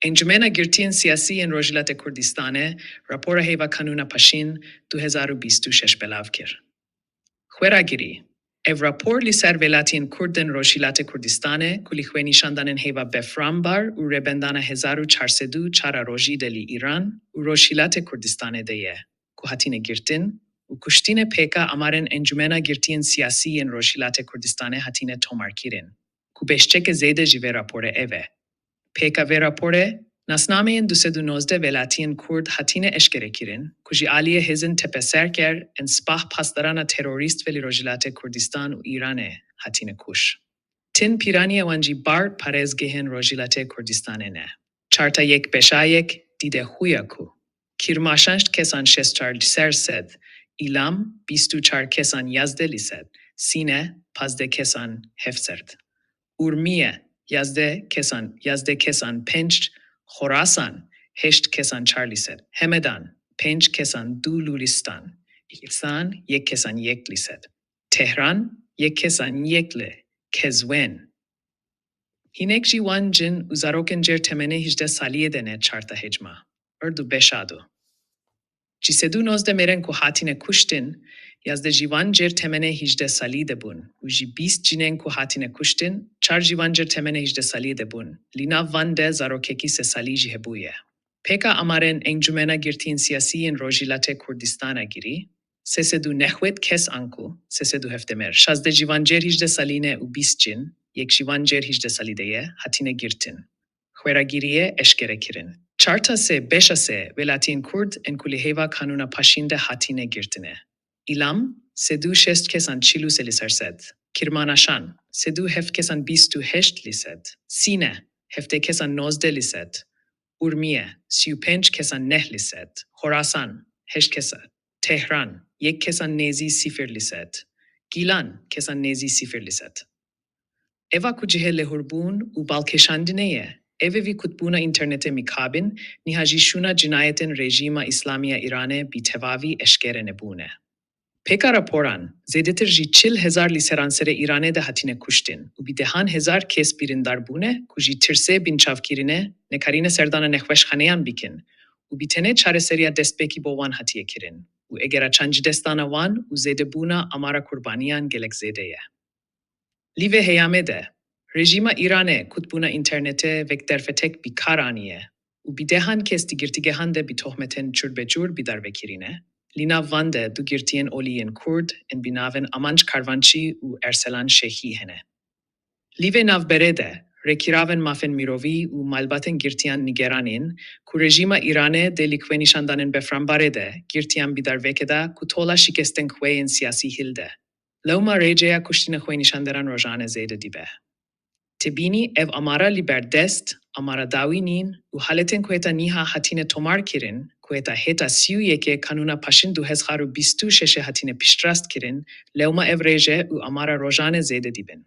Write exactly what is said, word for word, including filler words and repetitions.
Encûmena Girtiyên Siyasî yên Rojhilatê Kurdistanê rapora hêva Kanûna Paşîn du hezar û bîst û şeş belav kir. Xweragirî, ev rapor li ser welatiyên Kurd ên Rojhilatê Kurdistanê ku li xwenîşandanên hêva Befranbar û Rêbendana hezar û çar sed û çar a rojî de li Îran û Rojhilatê Kurdistanê de ye, ku hatine girtin û kuştine pêka amarên Encûmena Girtiyên Siyasî yên Rojhilatê Kurdistanê hatine tomarkirin, ku beşçeke zêde ji vê raporê ev e. Pêka vê raporê, nasnameyên du sed û nozdeh welatiyên Kurd hatine eşkerekirin, ku ji aliyê hêzên tepeserker ên Sipah Pasdarana terorîst ve li Rojhilatê Kurdistan û Îranê hatine kuş. Tin pîraniya wan jî bar parêzgehên Rojhilatê Kurdistanê ne. Çarta yek beşa yek dide xuya ku Kirmaşan şeşt kesan şêst çar li ser sed, Îlam bîst û çar kesan yazdeh li sed, Sîne pazdeh kesan heft sed, Urmiye yazdeh kesan, yazdeh kesan pênc, Xorasan heşt kesan çar li sed, Hemedan pênc kesan du Lûlistan, Îhsan yek kesan yek li sed, Tehran yek kesan yek li Kezwen. Hinek jî wan cin û zarokên cêr temenê hîjdeh saliyê de ne çarta hêcma. Ird û beşa du. Ji sed û nozdeh mêrên ku hatine kuştin, yazdeh ji wan cêr temenê hîjdeh salî de bûn û ji bîst cinên ku hatine kuştin, çar ji wan cêr temenê hîjdeh salî de bûn. Li nav van de zarokekî sê salî jî hebûye. Pêka amarên Encûmena Girtiyên Siyasî yên Rojhilatê Kurdistana girî, sê sed û nehwed kes anku sê sed û hevdeh mêr, şazdeh ji van cêr hîjdeh salî ne û bîst cin, yek ji van cêr hîjdeh salî de ye, hatine girtin. Xweragiriyê eşkere kirin. Çarta sê beşa sê welatiyên Kurd ên ku li hêva Kanûna Paşîn de hatine girtine. Îlam, sed û şeşt kesan çil û sê li ser sed. Kirmanaşan, sed û heft kesan bîst û heşt li sed. Sîne, heftê kesan nozdeh li sed. Urmiye, sî û pênc kesan neh li sed. Xorasan, heşt kesan. Tehran, yek kesan nêzî sîfir li sed. Gîlan, kesan nêzî sîfir li sed. Eva ku cihê lêhurbûn û balkêşandinê ye, eve vî kutbûna înternetê mîkabin, niha jî şûna cinayetên rejîma Îslamî ya Îranê bi tevavî eşkere nebûne. Pêka raporan, zêdetir ji çil hezar li seranserê Îranê de hatine kuştin û bi dehan hezar kes birîndar bûne ku ji tirsê binçavkirinê nekarîne serdana nexweşxaneyan bikin û bi tenê çareseriya destpêkî bo wan hatiye kirin û egera çandcîdestdana wan û zêdebûna amara qurbaniyan gelek zêde ye. Li vê heyamê de, rejîma Îranê kutbûna înternetê wek derfetek bi kar aniye û bi dehan kes di girtîgehan de bi tohmetên çurbeçur bidarvekirî ne, li nav van de du girtiyên olî yên Kurd ên bi navên Amanc Karvançî û Erselan Şêxî hene. Li vê navberê de, rêkiravên mafên mirovî û malbatên girtiyan nîgeran in ku rejîma Îranê dê li xwenîşandanên Befranbarê de girtiyan bidarveke da ku tola şikestên xwe yên siyasî hilde. Lewma rêceya kuştina xwenîşanderan rojane zêde dibe. Tê bînî ev amara li ber dest, amara dawî nîn û haletên ku heta nîha hatine tomar kirin, ku heta hêta sî û yekê Kanûna Paşîn du hezar û bîst û şeşê hatine piştrast kirin, lewma ev rêje û amara rojane zêde dibin.